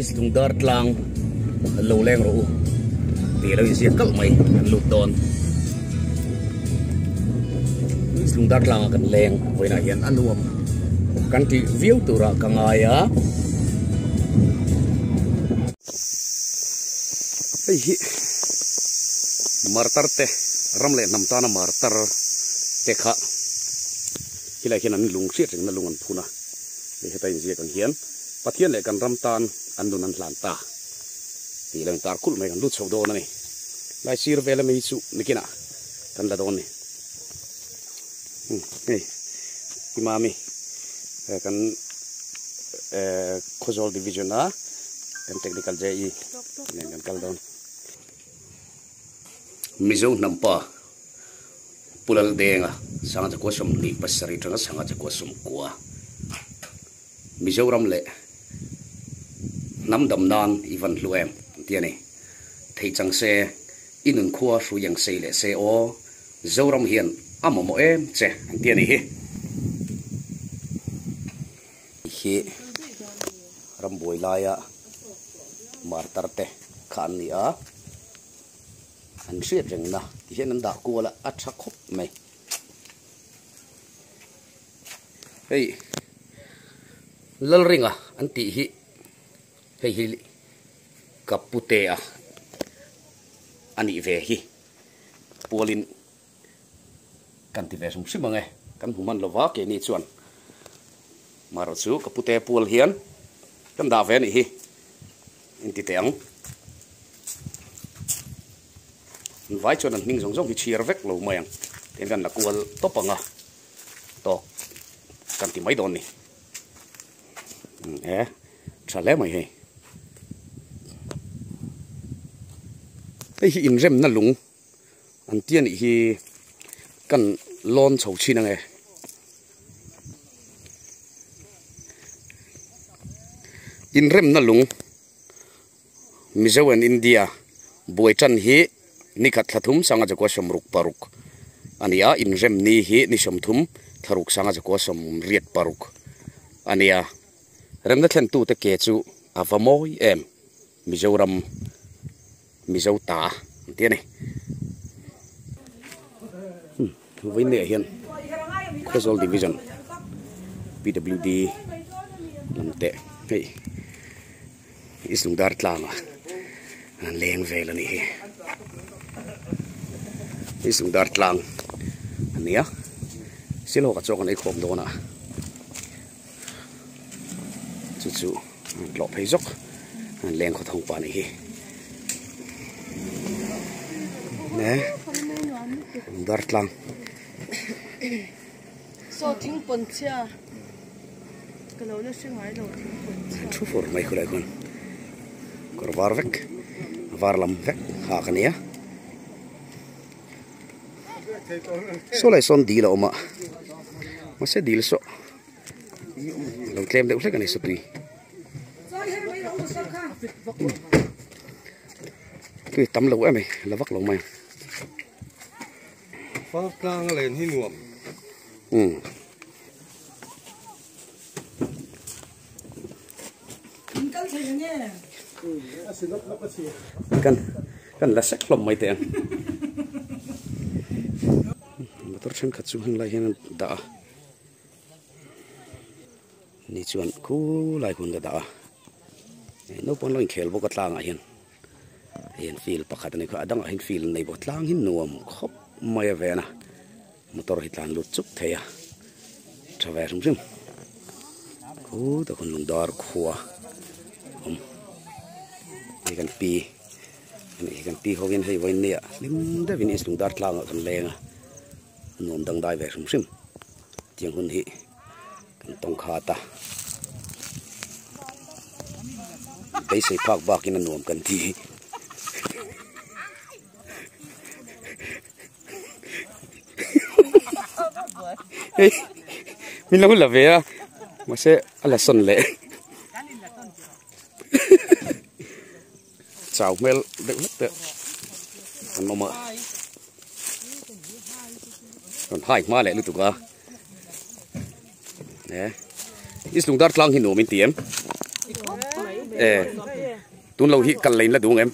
East Lungdar tlang lo leng rawh u tih lo inziak kalh mai kan lut dawn. East Lungdar tlangah kan leng vawiinah hian a nuam kan tih viau turah ka ngai a. Hei hi martar te ram leh hnam tana martar te kha helai hian an lung hriat rengna lung an phun a hei heta inziak ang hian Pathian leh kan ram tan an nun an hlan ta tih lo intar kulh mai kan lut chho dawn a ni. Lai sir vel ami chu nikinah kan la dawn a ni. Hei Imami kan Khawzawl Division a kan Technical JE nen kan kal dawn. Mizo hnampa Pu Laldenga sanga chakua 27 atanga sanga chakua 90 Mizoram leh hnam dam nan i van hlu em an ti a ni. Theih chang se i nun khua hrui ang sei leh se aw Zoram hian a mamawh em che an ti a ni hi. Hi rambuai laia martar te kha an ni a, an hriat rengna ti hian an dah kual a, a tha khawp mai. Hei Lalringa an tih hi hei hi ka putea a nih ve hi. Pualin kan ti ve hrim hrim ang e, kan hmu hman lova keini chuan marawh chu ka pute pual hian kan dah ve a nih hi inti teh ang. An vai chuan an hming zawng zawng hi chhiar vek lo mai ang tiang kan la kual tawp ang a tawk kan ti mai dawn ni e tha hle mai hei. Hei hi inremna lung an tia nih hi kan lawn chho thin ange. Inremna lung Mizo and India buai tan hi nikhat thla thum sanga zakua 66 a ni a, inrem ni hi ni 30 thla ruk sanga zakua 86 a ni a. Remna thlentute ke chu a va mawi em. Mizoram Mizo ta an ti a ni. Vawiin hian Khawzawl Division PWD lam te hei East Lungdar tlangah an leng vel a nih hi. East Lungdar tlang a ni a, Silhawka chaw kan ei khawm dawn a. Chu chu an tlawh phei zawk an leng khaw thawng pah a nih hi ne dartlang saw thing pawn chhia ka lo la hre ngai lo thing pawn chhia thu fur mai khulai khuan kawr var vek var lam vek hak a nia saw lai sawn dil a awm a mahse dil saw lo tlem deuh hlek a ni satui tui tam lo em ai la vak lo mai far tlang a len hi nuam um kan kan la sek hlawm mai teh ang motor thenkhat chu heng lai hian an dah a. Ni chuan khulai hun ka dah a naupang lo inkhel bawk a tlangah hian hei an field pakhat a ni kha a dangah hian field an nei bawk a tlang hi nuam khawp mai a ven a motor hi tlan lut chuk thei a tha ve hrim hrim khutah khawn lungdar khua awm hei kan pi hei kan pi ho hian hei vawiin nia hlim deuhin east lungdar tlangah kan leng a. Nuam dangdai ve hrim hrim tiang hun hi kan tawng khat a beisei phak bakin a nuam kan ti hei min lo la ve a mahse a la sawn leh chau hmel deuh hlek te an awm a rawn hai hma leh lutuk a e is lungdar tlang hi nuam in ti em e. Tun lo hi kal lein la duh ang em?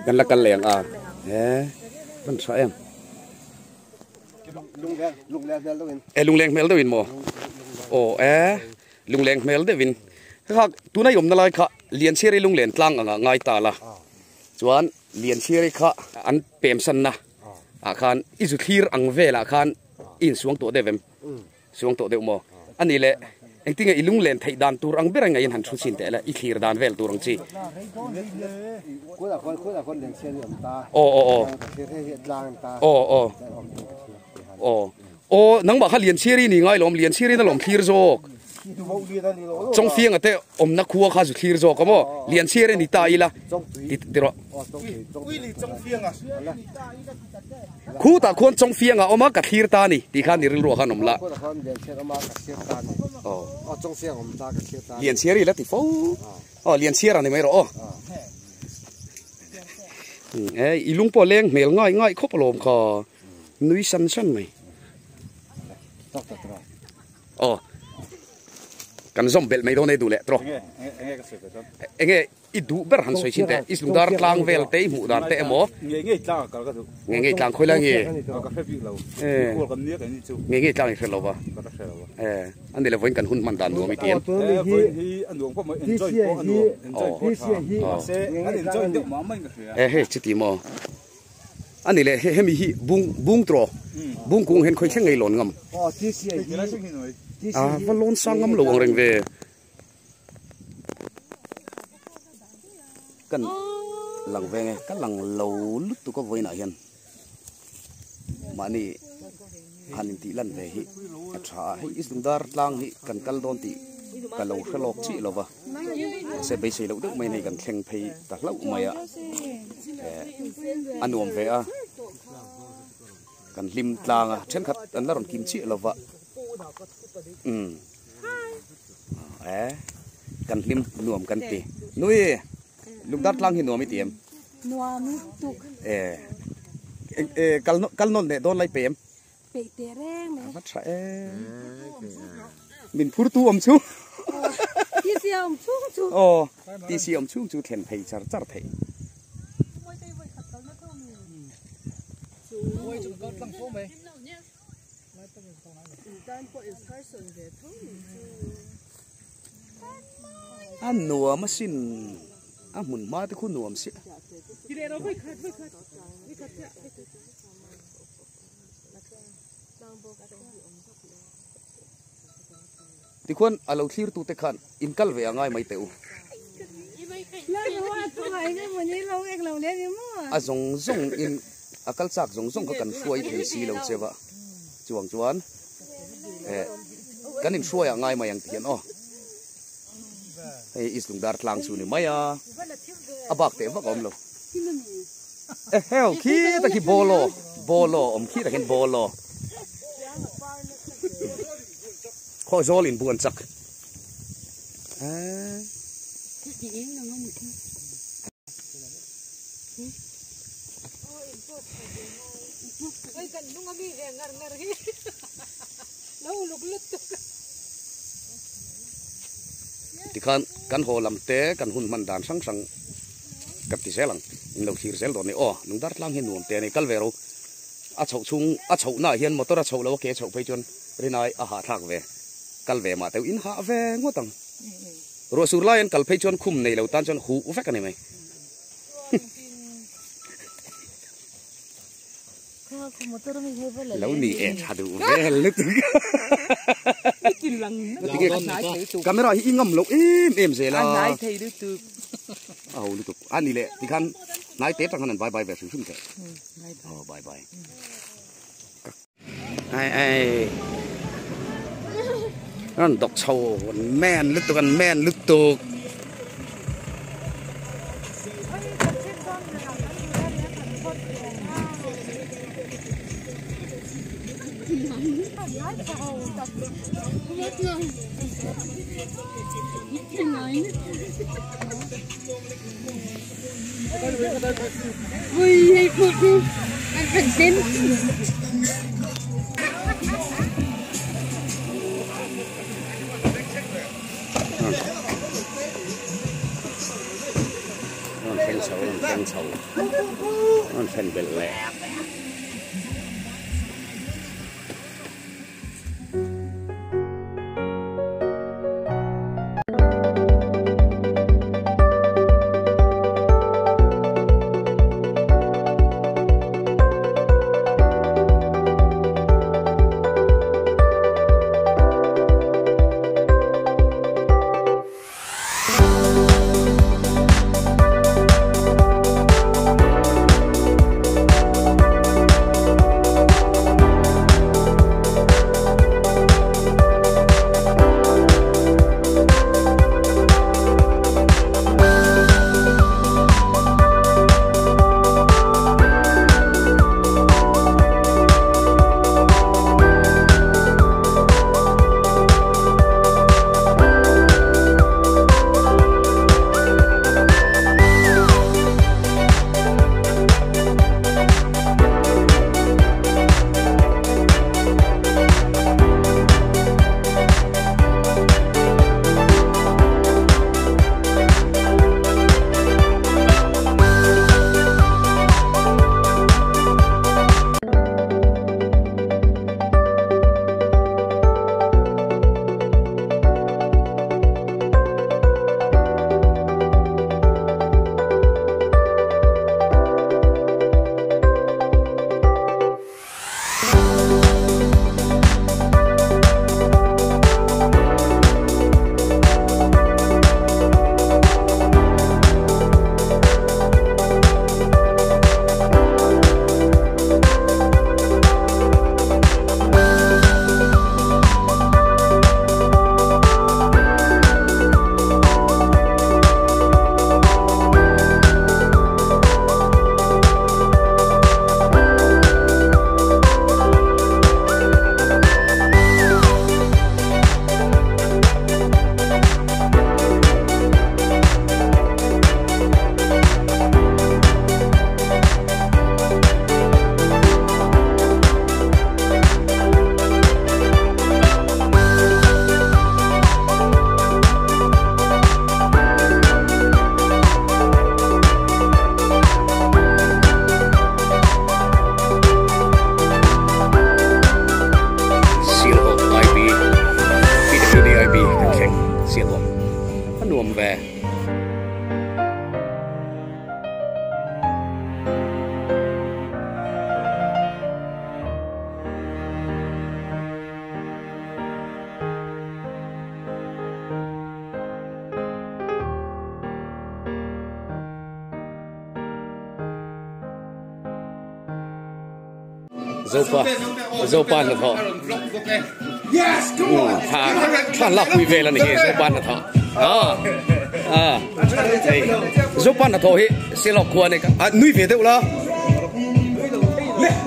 Kan la kal leh ang a. He kan tha em? E lungleng hmel deuhin maw? Aw e lungleng hmel deuhin. Kha tuna i awmna lai kha Lianchhiari lunglen tlang anga ngai ta la. Chuan Lianchhiari kha an pemsanna ah khan i zu thlir ang velah khan i insuang tawh deuh em? Suang tawh deuh maw? A nih leh, engtinge i lunglen theih dan tur ang ber a ngaiin han thu chhin teh le, i thlir dan vel tur ang chi. Aw aw aw. Aw aw. Aw. Aw, nangmah kha Lianchhiari ni ngai lawm, Lianchhiari na lawm thlir zawk. Chawngfianga te awmna khua kha zu thlir zawk a maw? Lianchhiari ni ta ila, ti ti rawh. Khutah khuan Chawngfianga a awm a, ka thlir ta a ni tih khan i rilruah khan awm la. Lianchhiari la ti fo. Aw Lianchhiara ni mai rawh aw. E i lung pawh leng hmel ngai ngai khawp alawm kha nui san san mai. Aw kan zawm belh mai dawn e duh leh tawh. Enge I duh ber han sawi chin teh, i zungdar tlang vel te i hmuh dan te emaw? Ngei ngei tlang a kal ka duh. Ngei ngei tlang khawi lai nge? Ka hre bik lo. Mikual kan nia kan ni chu. Ngei ngei tlang i hre lo va. Ka hre lo va. Eh, a ni le vawiin kan hun hman dan nuam i ti em? Eh, vawiin hi a nuam khawp mai, enjoy pawh a nuam, enjoy pawh a tha. Mahse, kan enjoy deuh mah mah in ka hria. Eh, hei chuti maw? A ni le, hemi hi bung, bung tawh, bung kung hian khawi thleng ngei lawn ngam? A va lawn sang ngam lo ang reng ve. Kan lang veng e, ka lang lo lutuk a vawiinah hian mahni han intih lan ve hi a tha a, hei Islungdar tlang hi kan kal dawn tih ka lo hre lawk chiah lo va, mahse beisei loh deuh mai in hei kan thleng phei ta hlauh mai a, eh a nuam ve a, kan hlim tlang a, thenkhat an la rawn kim chiah lo va, umm. Eh, kan hlim nuam kan ti. Nui, lungdar tlang hi nuam i ti em? Nuam i tuk. Eh, eh, kal kal nawn leh dawn lai pe em? Peih teh reng mai. A va tha e. Min phur tu awm chu. TC awm chhung chu. Aw, TC awm chhung chu thlen phei char char theih. A nuam asin a hmun hma te khu nuam sia. Tikhuan a lo thlir tute khan in kal ve a ngai mai teh u. A zawng zawng in a kal chak zawng zawng kha kan hruai thei si lo che va chuang chuan eh kan in hruai ah ngai mai ang ti hian aw hei East Lungdar tlang chu ni mai a a bak teh vak a awm lo eh heo khi ta khi bolo bolo awm khi ta khian bolo Khawzawl in buan chak. Tikhan kan haw lam te kan hun hman dan hrang hrang ka ti zel ang in lo thlir zel dawn a ni. Aw lungdar tlang hi nuam te a ni kal ve ro a chhoh chhung a chhoh naah hian motor a chhoh lo a ke a chhoh phei chuan Rinai a hahthlak ve, kal ve mah teuh in hah ve ngawt ang. Ruah sur lai an kal phei chuan khum nei lo tan chuan huh vek a ni mai. Lo ni e tha duh vel lutuk. Camera hi i ngam loh em em zel a. A ho lutuk. A ni leh tikhan hnai te tang khan an bye bye ve hrim hrim teh. Aw bye bye. Ai ai ran dok chho an men lutuk an men lutuk. thleng chho an thlen belh leh. Zopa Zopa hnathawh thla thla lak pui vel a ni hi Zopa hnathawh a hei Zopa hnathawh hi Selawk khua a ni a nui ve deuh la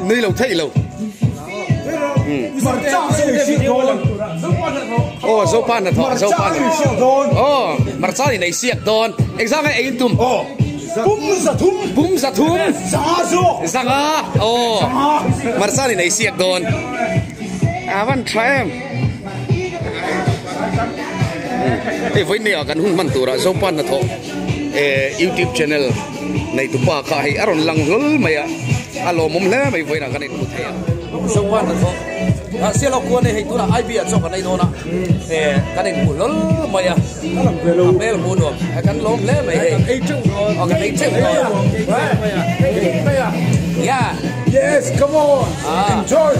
nui lo theih lo aw Zopa hnathawh Zopa hnathawh aw hmarcha in ei siak dawn engzah nge ei in tum. Pum zathum. Pum zathum. Zanga zawk. Zanga. Aw. Marsan in ei siak dawn. A van tha em. Hei vawiin nei ah kan hun hman turah Zopa hnathawh YouTube channel nei tupa kha hei a rawn lang hlawl mai a. A lawmawm hle mai vawiin ah kan inhmu thei a. Zopa hnathawh Sialawk khua nei hei tunah IB ah chaw kan ei dawn a. Kan inhmu hlawl mai a. A hmel hmuh nuam kan lawm hle mai hei. Kan ei teuh dawn. Aw kan ei teuh dawn. Yeah. Yes, come on. Enjoy.